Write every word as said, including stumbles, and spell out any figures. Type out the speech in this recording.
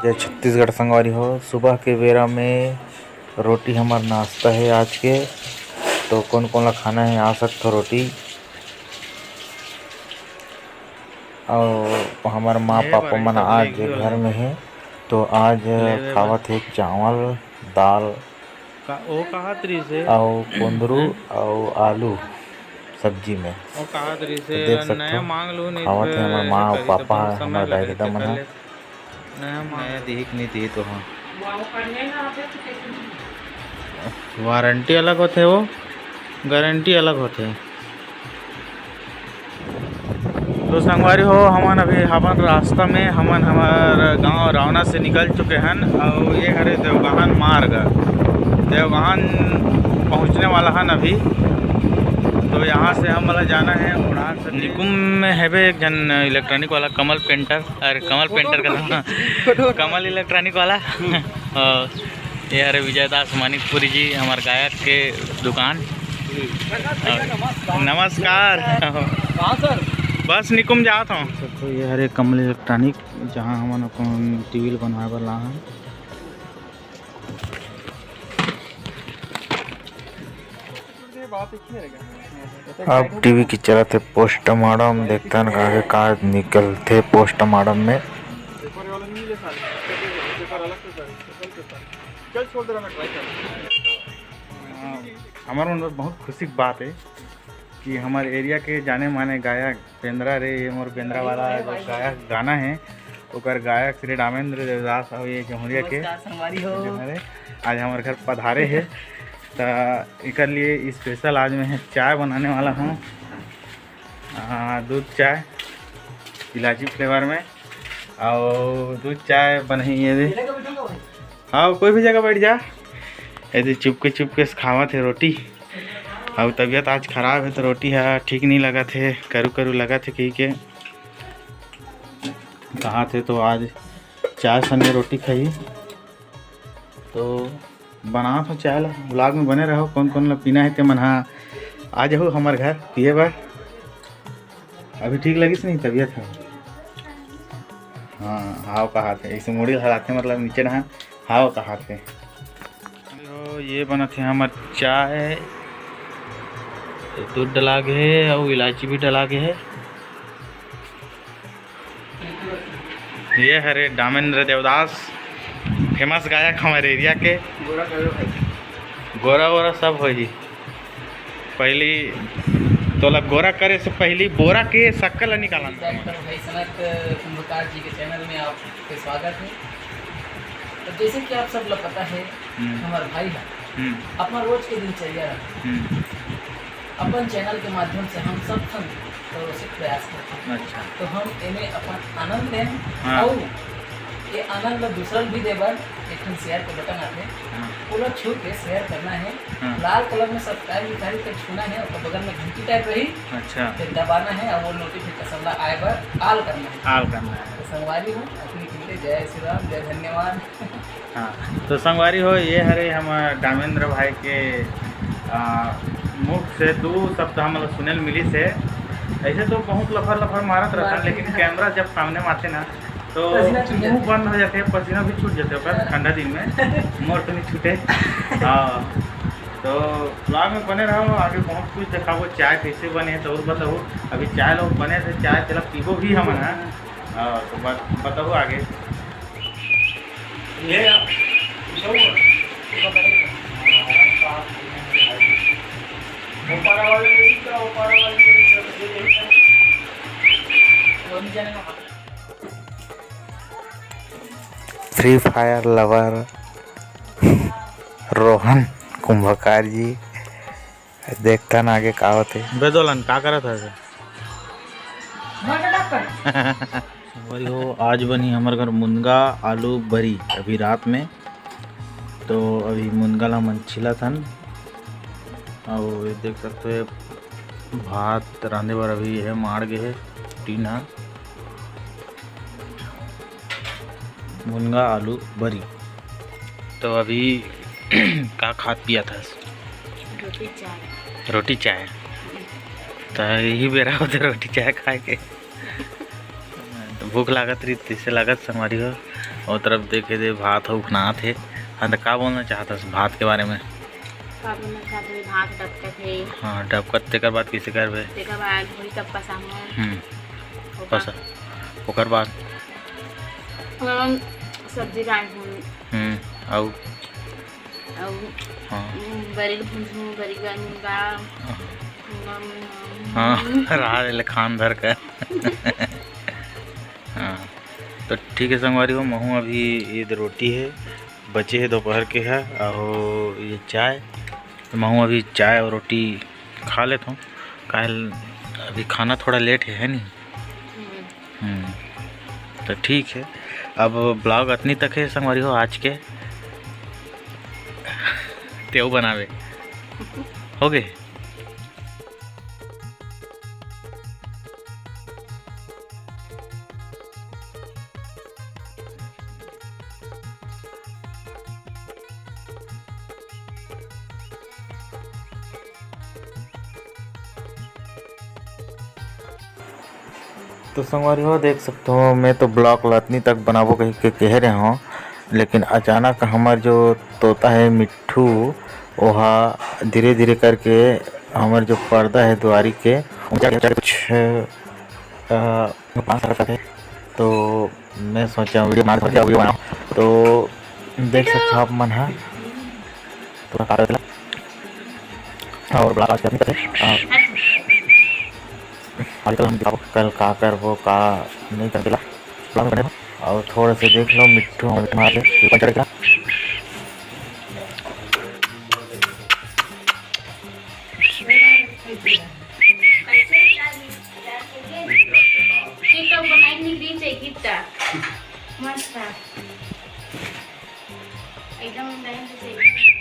जय छत्तीसगढ़ संगवारी हो, सुबह के बेरा में रोटी हमर नाश्ता हे आज के। तो कोन कोन ला खाना हे, आ सकथो रोटी। अउ हमर माँ पापा मन आज घर में हे, तो आज खावत हे चावल, दाल का, वो कहात रहिस हे? अउ कुंदरू अउ आलू सब्जी में। वो कहात रहिस तो हे, देख सकथो, नया मांग लू, नहीं खावत हे हमर माँ अउ पापा, हमर दाई ददा मन ह। नया मांग। नया दिही कि नहीं दिही तो हाँ। वारंटी अलग होथे, वो गारंटी अलग होथे। तो संगवारी हो, हमन अभी हमन रास्ता में, हमन हमर गांव रावना से निकल चुके हन, अउ ये हरे देवगहन मार्ग, देवगहन पहुंचने वाला हन अभी। तो यहाँ से हमन ला जाना है उड़ान से। निकुम में हेबे एक झन इलेक्ट्रॉनिक वाला कमल पेंटर, अरे कमल पेंटर का कमल इलेक्ट्रॉनिक वाला। अउ ये हरे विजय दास मानिकपुरी जी, हमर गायक के दुकान। नमस्कार। बस निकुम जात हूँ। तो ये हरे कमल इलेक्ट्रॉनिक, जहाँ हमन अपन टीवी ल बनवाए बर ला हन। अब टीवी के चलत हे पोस्टमार्टम, देखथन आगे का निकलथे पोस्टमार्टम में। चल छोड़ दे रहा मैं, ट्राई कर। हाँ, हमारे मन में बहुत खुशी की बात है कि हमारे एरिया के जाने माने गायक बेंदरा रे, ये मोर बेंदरा वाला जो गायक गाना है, ओकर गायक श्री रामेंद्र देवदास और ये जमुरिया के नमस्कार संगवारी हो। जो हरे आज हमारे घर पधारे है। तो एकर लिए स्पेशल आज मैं चाय बनाने वाला हूँ। आ, दूध चाय इलायची फ्लेवर में, और दूध चाय बनही ये दे। हाँ, कोई भी जगह बैठ जा। ऐसे चुपके चुपके से खावत है रोटी। और तबीयत आज खराब है तो रोटी है ठीक नहीं लगत है, करू करू लगत है कही के। कहा थे तो आज चाय संगे रोटी खाई। तो बनात हो चाय ला, vlog में बने रहो। कौन कौन ला पीना है ते मन हा आ जाहू हमर घर पिए बर। अभी ठीक लगिस नहीं तबीयत है? हाँ, हाव कहात है, ऐसे मुड़ी हलाते मतलब नीचे डहान हाव कहात है। तो ये बनत है हमर चाय, दूध डला गे है और इलायची भी डला गे है। ये हरे दामेंद्र देवदास, फेमस गायक हमारे एरिया के। गोरा करो भाई। गोरा वोरा सब होही। पहली तोला गोरा करे से पहली बोरा के शक्ल निकालना। डॉक्टर भाई सनत कुंभकार जी के चैनल में आपके स्वागत है। तो जैसे कि आप सब लोग पता है, हम्म। हमारा भाई है, हम्म। अपना रोज के दिनचर्या है। हम्म। अपन चैनल के माध्यम से हम सब संग परोसे के प्रयास करते हैं। अच्छा। तो हम एमे अपन आनंद लें हाँ। और ये आनंद ला दूसरा भी दे बर एक ठन शेयर के बटन आथे, हाँ। ओला छू के शेयर करना है। हाँ। लाल कलर में सब्सक्राइब लिखाई के छूना है और बगल में घंटी टाइप रही, अच्छा। फिर दबाना है और वो नोटिफिकेशन ला आए बर ऑल करना है। ऑल करना है। तो संगवारी हो, अपनी खुद के जय श्री राम, जय धन्यवाद। हाँ, तो संगवारी हो, ये हरे हम दामेंद्र भाई के, आ, मुख से दू शब्द हमला सुने ल मिलिस हे। ऐसे तो बहुत लफर लफर मारत रहता, लेकिन कैमरा जब सामने में आथे ना, तो पसीना छूट मुंह जाथे। बंद हो जाथे, पसीना भी छूट जाथे ओकर ठंडा दिन में। मोर तो नहीं छूटे। हाँ, तो vlog में बने रहो, आगे बहुत कुछ दिखाबो। चाय कैसे बने तो और बताओ, अभी चाय लोग बने थे, चाय तेला पीबो भी हमन, हाँ। हाँ, तो बत-, बताओ आगे। Free fire lover Rohan Kumbhkar जी, देखथन आगे का होथे। बेदोलन का करत हस? संगवारी हो, आज बनी हमर घर मुनगा आलू बरी अभी रात में। तो अभी मुनगा ला हमन छिलत हन। अउ ये देख सकते हो, भात रांधे बर अभी ये माड़ गे हे टीन ह। मुनगा आलू बरी। तो अभी का खात पियत हस? रोटी चाय। रोटी चाय। तो यही बेरा होथे रोटी चाय खाए के। तो भूख लागत रही, तैसे लागत संगवारी हो। ओ तरफ देखे दे, भात ह उखनात हे। हाँ, त का बोलना चाहत हस भात के बारे में? का बोलना चाहत हस, भात डबकत हे। हाँ, डबकत, तेकर बाद कइसे करबे? तेकर बाद वही तब पसाहूँ। हम्म, ओकर पसा-, ओकर बाद? ओकर बाद सब्जी डालहूँ। हम्म, अउ? अउ, हाँ। हम्म, बरी ल भूंजहूँ, बरी का नून डाल। हाँ। नून, हाँ, हम्म। रहा ले खान धर कर। हाँ, तो ठीक है संगवारी हो, महूँ अभी ये दे रोटी है, बचे है दोपहर के है, अउ ये चाय, तो महूँ अभी चाय और रोटी खा लेत हूँ, काहे ल-, अभी खाना थोड़ा लेट है, है नहीं? हम्म। हम्म, तो ठीक है, अब vlog अतनी तक है संगवारी हो आज के। तेऊ बनावे हो गे। तो संगवारी हो, देख सकते हो, मैं तो vlog ल अतनी तक बनाबो कहि के कहे रहे हूँ, लेकिन अचानक हमर जो तोता है मिट्ठू, ओहा धीरे धीरे करके हमर जो पर्दा है दुआरी के, उजड़ के कुछ, अ, नुकसान कर सकत है। तो मैं सोचा वीडियो बना, वीडियो बनाओ। तो देख सकते हो आप मन हा, तो का करला और vlog आज करनी करते। आजकल हम दिखाबो कल का करबो, का नहीं करबो, vlog में बने रहो। और थोड़ा से देख लो मिट्ठू, मिट्ठू मार दे, ऊपर चढ़ गया। TikTok बनाई निकली चाहिए कितना मस्त था। एकदम time से चाहिए।